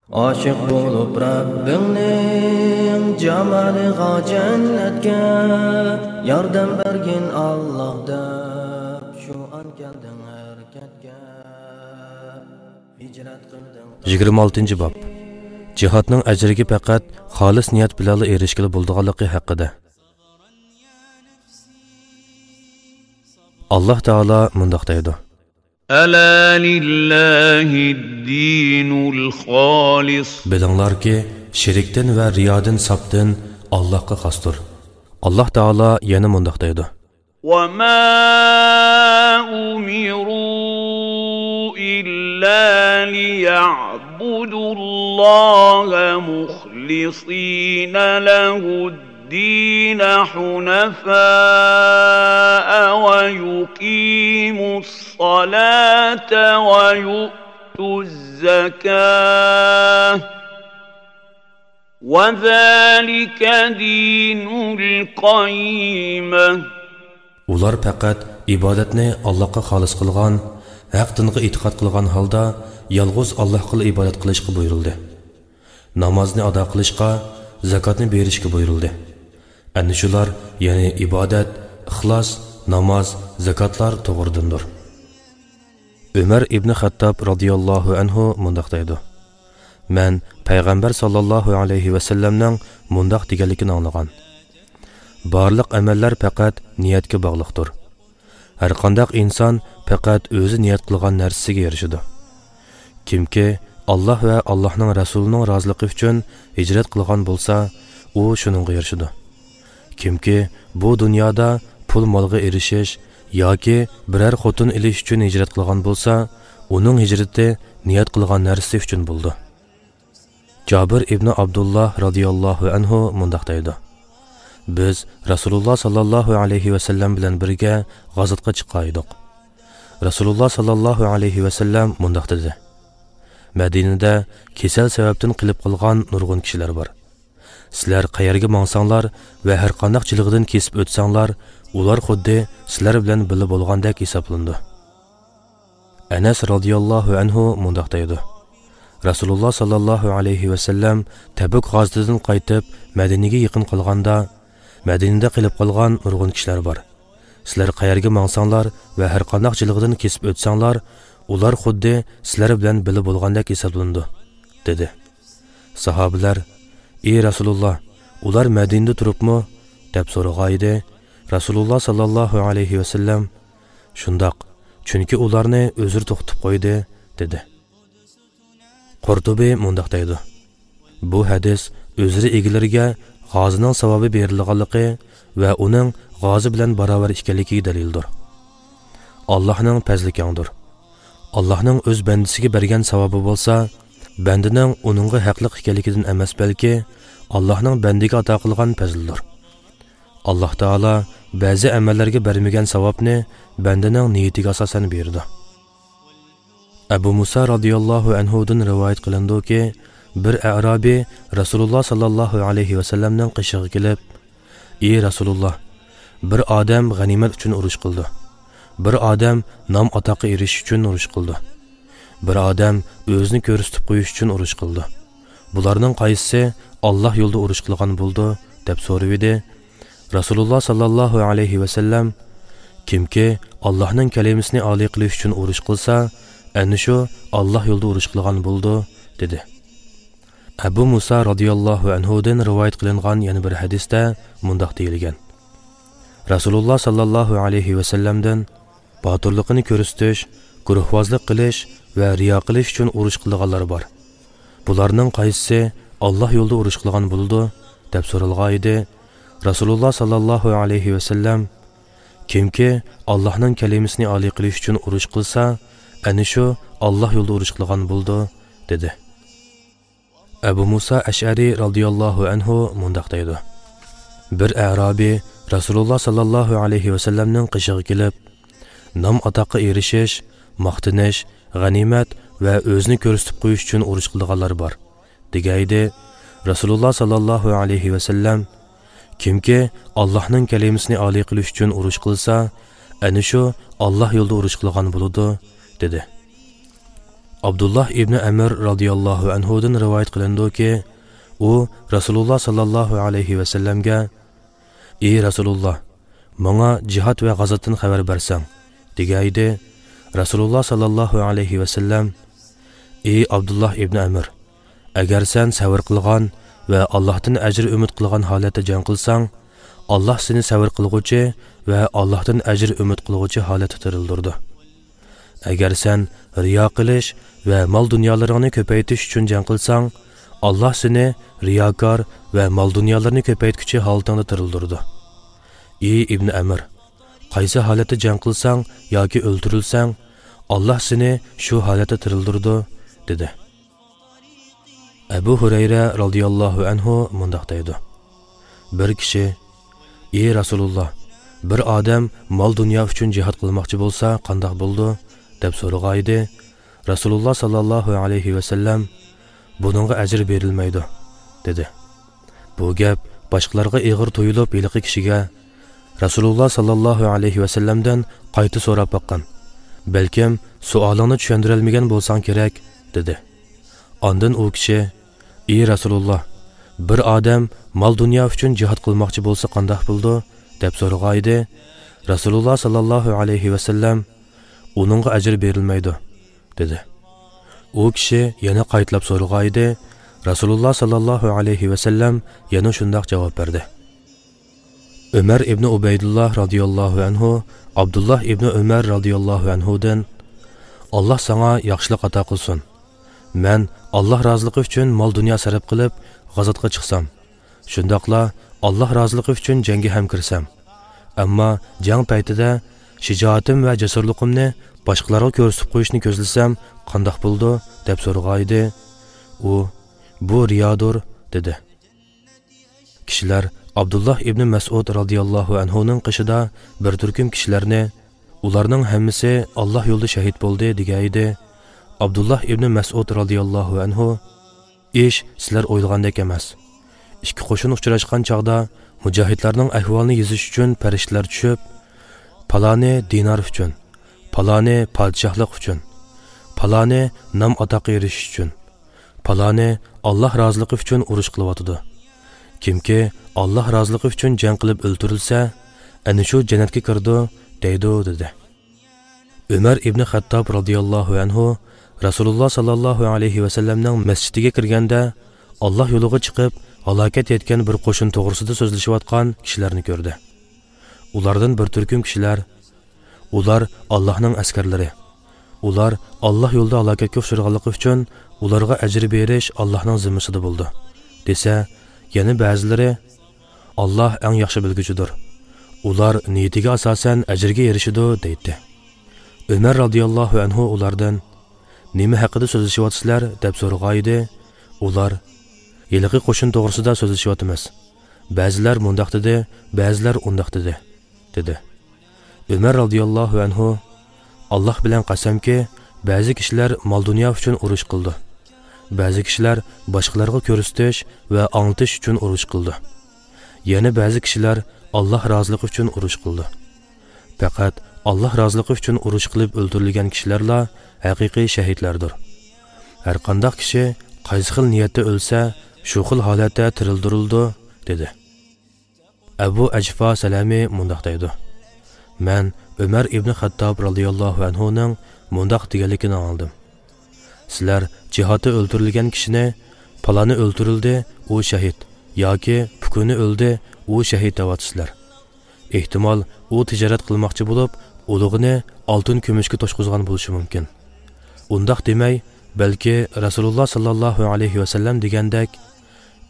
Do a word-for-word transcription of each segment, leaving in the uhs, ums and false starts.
ئاشىق بولۇپ رەببىڭنىڭ جامالىغا، جەننەتكە ياردەم بەرگىن ئاللاھ دەپ، شۇ ئان كەلدىڭ ھەرىكەتكە، ھىجرەت قىلدىڭ. يىگىرمە ئالتىنچى باب. جىھادنىڭ ئەجرىگە پەقەت خالىس نىيەت بىلەنلا ئېرىشكىلى بولىدىغانلىقى ھەققىدە. ئاللاھ تائالا مۇنداق دەيدۇ. ألا لله الدين الخالص. بىلىڭلاركى، شېرىكتىن ۋە رىيادىن ساپتىن ئاللاھقا خاستۇر. ئاللاھ تائالا يەنە مۇنداق دەيدۇ. وما أمروا إلا ليعبدوا الله مخلصين له الدين حنفاء ويقيموا الصلاة ويؤتوا الزكاة وذلك دين القيمة. ئۇلار پەقەت ئىبادەتنى ئاللاھقا خالىس قىلغان، ھەق دىنغا ئېتىقاد قىلغان ھالدا يالغۇز ئاللاھقىلا ئىبادەت قىلىشقا بۇيرۇلدى. نامازنى ئادا قىلىشقا، زاكاتنى بېرىشكە بۇيرۇلدى. ئەنە شۇلار، يەنى ئىبادەت، ئىخلاس، ناماز، زاكاتلار توغرىدىندۇر. ئۆمەر ئىبنى خەتتاب رازىياللاھۇ ئەنھۇ مۇنداق دەيدۇ: مەن پەيغەمبەر ساللاللاھۇ ئەلەيھى ۋەسەللەمنىڭ مۇنداق دېگەنلىكىنى ئاڭلىغان: بارلىق ئەمەللەر پەقەت نىيەتكە باغلىقتۇر. ھەرقانداق ئىنسان پەقەت ئۆزى نىيەت قىلغان نەرسىسىگە ئېرىشىدۇ. كىمكى ئاللاھ ۋە ئاللاھنىڭ رەسۇلىنىڭ رازىلىقى ئۈچۈن ھىجرەت قىلغان بولسا، ئۇ شۇنىڭغا ئېرىشىدۇ. كىمكى بۇ دۇنيادا پۇل-مالغا ئېرىشىش ياكى بىرەر خوتۇن ئېلىش ئۈچۈن ھىجرەت قىلغان بولسا، ئۇنىڭ ھىجرىتى نىيەت قىلغان نەرسىسى ئۈچۈن بولىدۇ. جابىر ئىبنى ئابدۇللاھ رازىياللاھۇ ئەنھۇ مۇنداق دەيدۇ: بىز رەسۇلۇللاھ ساللاللاھۇ ئەلەيھى ۋەسەللەم بىلەن بىرگە غازاتقا چىققان ئىدۇق. رەسۇلۇللاھ ساللاللاھۇ ئەلەيھى ۋەسەللەم مۇنداق دېدى: مەدىنىدە كېسەل سەۋەبتىن قېلىپ قالغان نۇرغۇن كىشىلەر بار. سىلەر قەيەرگە ماڭساڭلار ۋە ھەرقانداق جىلغىدىن كېسىپ ئۆتسەڭلار، ئۇلار خۇددى سىلەر بىلەن بىللە بولغاندەك ھېسابلىنىدۇ. ئەنەس رازىياللاھۇ ئەنھۇ مۇنداق دەيدۇ: رەسۇلۇللاھ ساللاللاھۇ ئەلەيھى ۋەسەللەم تەبۈك غازىتىدىن قايتىپ، مەدىنىگە يېقىن قالغاندا، مەدىنىدە قېلىپ قالغان نۇرغۇن كىشىلەر بار. سىلەر قەيەرگە ماڭساڭلار ۋە ھەرقانداق جىلغىدىن كېسىپ ئۆتسەڭلار، ئۇلار خۇددى سىلەر بىلەن بىللە بولغاندەك ھېسابلىنىدۇ، دېدى. ساھابىلەر: ئى رەسۇلۇللاھ، ئۇلار مەدىنىدە تۇرۇپمۇ؟ دەپ سورىغانىدى. رەسۇلۇللاھ ساللاللاھۇ ئەلەيھى ۋەسەللەم: شۇنداق، چۈنكى ئۇلارنى ئۆزرە توختىتىپ قويدى، دېدى. قۇرتۇبى مۇنداق دەيدۇ: بۇ ھەدىس ئۆزرە ئىگىلىرىگە غازىنىڭ ساۋابى بېرىلغانلىقى ۋە ئۇنىڭ غازى بىلەن باراۋەر ئىكەنلىكىگە دەلىلدۇر. ئاللاھنىڭ پەزلى كەڭدۇر. ئاللاھنىڭ ئۆز بەندىسىگە بەرگەن ساۋابى بولسا، بەندىنىڭ ئۇنىڭغا ھەقلىق ئىكەنلىكىدىن ئەمەس، بەلكى ئاللاھنىڭ بەندىگە ئاتا قىلغان پەزلىدۇر. ئاللاھ تائالا بەزى ئەمەللەرگە بەرمىگەن ساۋابنى بەندىنىڭ نىيىتىگە ئاساسەن بېرىدۇ. ئەبۇ مۇسا رازىياللاھۇ ئەنھۇدىن رىۋايەت قىلىنىدۇكى، بىر ئەرابىي رەسۇلۇللاھ ساللاللاھۇ ئەلەيھى ۋەسەللەمنىڭ قېشىغا كېلىپ: ئى رەسۇلۇللاھ، بىر ئادەم غەنىيمەت ئۈچۈن ئۇرۇش قىلىدۇ، بىر ئادەم نام-ئاتاققا ئېرىشىش ئۈچۈن ئۇرۇش قىلىدۇ، بىر ئادەم ئۆزىنى كۆرسىتىپ قويۇش ئۈچۈن ئۇرۇش قىلىدۇ. بۇلارنىڭ قايسىسى ئاللاھ يولىدا ئۇرۇش قىلغان بولىدۇ؟ دەپ سورىۋىدى. رەسۇلۇللاھ ساللاللاھۇ ئەلەيھى ۋەسەللەم: كىمكى ئاللاھنىڭ كەلىمىسىنى ئالىي قىلىش ئۈچۈن ئۇرۇش قىلسا، ئەنە شۇ ئاللاھ يولىدا ئۇرۇش قىلغان بولىدۇ، دېدى. ئەبۇ مۇسا رازىياللاھۇ ئەنھۇدىن رىۋايەت قىلىنغان يەنە بىر ھەدىستە مۇنداق دېيىلگەن: رەسۇلۇللاھ ساللاللاھۇ ئەلەيھى ۋەسەللەمدىن باتۇرلۇقىنى كۆرسىتىش، گۇرۇھۋازلىق قىلىش ۋە رىيا قىلىش ئۈچۈن ئۇرۇش قىلىدىغانلار بار. بۇلارنىڭ قايسىسى ئاللاھ يولىدا ئۇرۇش قىلغان بولىدۇ؟ دەپ سورالغانىدى. رەسۇلۇللاھ ساللاللاھۇ ئەلەيھى ۋەسەللەم: كىمكى ئاللاھنىڭ كەلىمىسىنى ئالىي قىلىش ئۈچۈن ئۇرۇش قىلسا، ئەنە شۇ ئاللاھ يولىدا ئۇرۇش قىلغان بولىدۇ، دېدى. ئەبۇ مۇسا ئەشئەرى رازىياللاھۇ ئەنھۇ مۇنداق دەيدۇ: بىر ئەرابىي رەسۇلۇللاھ ساللاللاھۇ ئەلەيھى ۋەسەللەمنىڭ قېشىغا كېلىپ، نام-ئاتاققا ئېرىشىش، ماختىنىش، غەنىيمەت ۋە ئۆزىنى كۆرسىتىپ قويۇش ئۈچۈن ئۇرۇش قىلىدىغانلار بار، دېگەنىدى. رەسۇلۇللاھ ساللاللاھۇ ئەلەيھى ۋەسەللەم: كىمكى ئاللاھنىڭ كەلىمىسىنى ئالىي قىلىش ئۈچۈن ئۇرۇش قىلسا، ئەنە شۇ ئاللاھ يولىدا ئۇرۇش قىلغان بولىدۇ، دېدى. ئابدۇللاھ ئىبنى ئەمر رازىياللاھۇ ئەنھۇدىن رىۋايەت قىلىنىدۇكى، ئۇ رەسۇلۇللاھ ساللاللاھۇ ئەلەيھى ۋەسەللەمگە، ئى رەسۇلۇللاھ، ماڭا جىھاد ۋە غازاتتىن خەۋەر بەرسەڭ، دېگەن ئىدى. رەسۇلۇللاھ ساللاللاھۇ ئەلەيھى ۋەسەللەم، ئى ئابدۇللاھ ئىبنى ئەمر، ئەگەر سەن سەۋر قىلغان ۋە ئاللاھتىن ئەجىر ئۈمىد قىلغان ھالەتتە جەڭ قىلساڭ، ئاللاھ سېنى سەۋر قىلغۇچى ۋە ئاللاھتىن ئەجىر ئۈمىد قىلغۇچى ھالەتتە تىرىلدۈرىدۇ. ئەگەر سەن رىيا قىلىش ۋە مال-دۇنيالىرىڭنى كۆپەيتىش ئۈچۈن جەڭ قىلساڭ، ئاللاھ سېنى رىياكار ۋە مال-دۇنيالىرىنى كۆپەيتكۈچى ھالىتىڭدە تىرىلدۈرىدۇ. ئى ئىبنى ئەمر، قايسى ھالەتتە جەڭ قىلساڭ ياكى ئۆلتۈرۈلسەڭ، ئاللاھ سېنى شۇ ھالەتتە تىرىلدۈرىدۇ، دېدى. ئەبۇ ھۇرەيرە رازىياللاھۇ ئەنھۇ مۇنداق دەيدۇ، بىر كىشى، ئى رەسۇلۇللاھ، بىر ئادەم مال-دۇنيا ئۈچۈن جىھاد قىلماقچى بولسا قانداق بولىدۇ؟ دەپ سورىغان ئىدى. رەسۇلۇللاھ ساللاللاھۇ ئەلەيھى ۋەسەللەم، بۇنىڭغا ئەجىر بېرىلمەيدۇ، دېدى. بۇ گەپ باشقىلارغا ئېغىر تۇيۇلۇپ، ھېلىقى كىشىگە، رەسۇلۇللاھ ساللاللاھۇ ئەلەيھى ۋەسەللەمدىن قايتا سوراپ باققىن. بەلكىم سوئالىڭنى چۈشەندۈرەلمىگەن بولساڭ كېرەك، دېدى. ئاندىن ئۇ كىشى، ئى رەسۇلۇللاھ، بىر ئادەم مال-دۇنيا ئۈچۈن جىھاد قىلماقچى بولسا قانداق بولىدۇ؟ دەپ سورىغان ئىدى. رەسۇلۇللاھ ساللاللاھۇ ئەلەيھى ۋەسەللەم، ئۇنىڭغا ئەجىر بېرىلمەيدۇ، دېدى. ئۇ كىشى يەنە قايتىلاپ سورىغان ئىدى. رەسۇلۇللاھ ساللاللاھۇ ئەلەيھى ۋەسەللەم يەنە شۇنداق جاۋاب بەردى. ئۆمەر ئىبنى ئۇبەيدۇللاھ رازىياللاھۇ ئەنھۇ ئابدۇللاھ ئىبنى ئۆمەر رازىياللاھۇ ئەنھۇدىن، ئاللاھ ساڭا ياخشىلىق ئاتا قىلسۇن. مەن ئاللاھ رازىلىقى ئۈچۈن مال-دۇنيا سەرپ قىلىپ، غازاتقا چىقسام، شۇنداقلا ئاللاھ رازىلىقى ئۈچۈن جەڭگە ھەم كىرسەم، ئەمما جەڭ پەيتىدە شىجائىتىم ۋە جەسۇرلۇقۇمنى باشقىلارغا كۆرسىتىپ قويۇشنى كۆزلىسەم قانداق بولىدۇ؟ دەپ سورىغان ئىدى. ئۇ، بۇ رىيادۇر، دېدى. كىشىلەر ئابدۇللاھ ئىبنى مەسئۇد رازىياللاھۇ ئەنھۇنىڭ قېشىدا بىر تۈركۈم كىشىلەرنى، ئۇلارنىڭ ھەممىسى ئاللاھ يولىدا شەھىد بولدى، دېگەن ئىدى. ئابدۇللاھ ئىبنى مەسئۇد رازىياللاھۇ ئەنھۇ، ئىش سىلەر ئويلىغاندەك ئەمەس. ئىككى قوشۇن ئۇچراشقان چاغدا مۇجاھىدلارنىڭ ئەھۋالىنى يېزىش ئۈچۈن پەرىشتىلەر چۈشۈپ، پالانى دىنار ئۈچۈن، پالانى پادىشاھلىق ئۈچۈن، پالانى نام-ئاتاققا ئېرىشىش ئۈچۈن، پالانى ئاللاھ رازىلىقى ئۈچۈن ئۇرۇش قىلىۋاتىدۇ. كىمكى ئاللاھ رازىلىقى ئۈچۈن جەڭ قىلىپ ئۆلتۈرۈلسە، ئەنە شۇ جەننەتكە كىرىدۇ، دەيدۇ، دېدى. ئۆمەر ئىبنى خەتتاب رازىياللاھۇ ئەنھۇ رەسۇلۇللاھ ساللاللاھۇ ئەلەيھى ۋەسەللەمنىڭ مەسچىتىگە كىرگەندە، ئاللاھ يولىغا چىقىپ ھالاكەت يەتكەن بىر قوشۇن توغرىسىدا سۆزلىشىۋاتقان كىشىلەرنى كۆردى. ئۇلاردىن بىر تۈركۈم كىشىلەر، ئۇلار ئاللاھنىڭ ئەسكەرلىرى، ئۇلار ئاللاھ يولىدا ھالاكەتكە ئۇچرىغانلىقى ئۈچۈن ئۇلارغا ئەجىر بېرىش ئاللاھنىڭ زىممىسىدە بولىدۇ، دېسە، يەنە بەزىلىرى، ئاللاھ ئەڭ ياخشى بىلگۈچىدۇر. ئۇلار نىيىتىگە ئاساسەن ئەجىرگە ئېرىشىدۇ، دەيتتى. ئۆمەر رازىياللاھۇ ئەنھۇ ئۇلاردىن، نېمە ھەققىدە سۆزلىشىۋاتىسىلەر؟ دەپ سورىغان ئىدى. ئۇلار، ھېلىقى قوشۇن توغرىسىدا سۆزلىشىۋاتىمىز. بەزىلەر مۇنداق دېدى، بەزىلەر ئۇنداق دېدى، دېدى. ئۆمەر رازىياللاھۇ ئەنھۇ، ئاللاھ بىلەن قەسەمكى، بەزى كىشىلەر مال-دۇنيا ئۈچۈن ئۇرۇش قىلىدۇ. بەزى كىشىلەر باشقىلارغا كۆرسىتىش ۋە ئاڭلىتىش ئۈچۈن ئۇرۇش قىلىدۇ. يەنە بەزى كىشىلەر ئاللاھ رازىلىقى ئۈچۈن ئۇرۇش قىلىدۇ. پەقەت ئاللاھ رازىلىقى ئۈچۈن ئۇرۇش قىلىپ ئۆلتۈرۈلگەن كىشىلەرلا ھەقىقىي شەھىدلەردۇر. ھەرقانداق كىشى قايسى خىل نىيەتتە ئۆلسە، شۇ خىل ھالەتتە تىرىلدۈرۈلىدۇ، دېدى. ئەبۇ ئەجفا سەلەمى مۇنداق دەيدۇ، مەن ئۆمەر ئىبنى خەتتاب رازىياللاھۇ ئەنھۇنىڭ مۇنداق دېگەنلىكىنى ئاڭلىدىم، سىلەر جىھادتا ئۆلتۈرۈلگەن كىشىنى، پالانى ئۆلتۈرۈلدى، ئۇ شەھىد، ياكى پۇكۈنى ئۆلدى، ئۇ شەھىد دەۋاتىسىلەر. ئېھتىمال، ئۇ تىجارەت قىلماقچى بولۇپ، ئۇلۇغىنى ئالتۇن-كۈمۈشكە توشقۇزغان بولۇشى مۇمكىن. ئۇنداق دېمەي، بەلكى رەسۇلۇللاھ ساللاللاھۇ ئەلەيھى ۋەسەللەم دېگەندەك،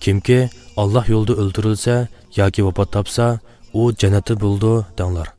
كىمكى ئاللاھ يولىدا ئۆلتۈرۈلسە ياكى ۋاپات تاپسا، ئۇ جەننەتتە بولىدۇ، دەڭلار.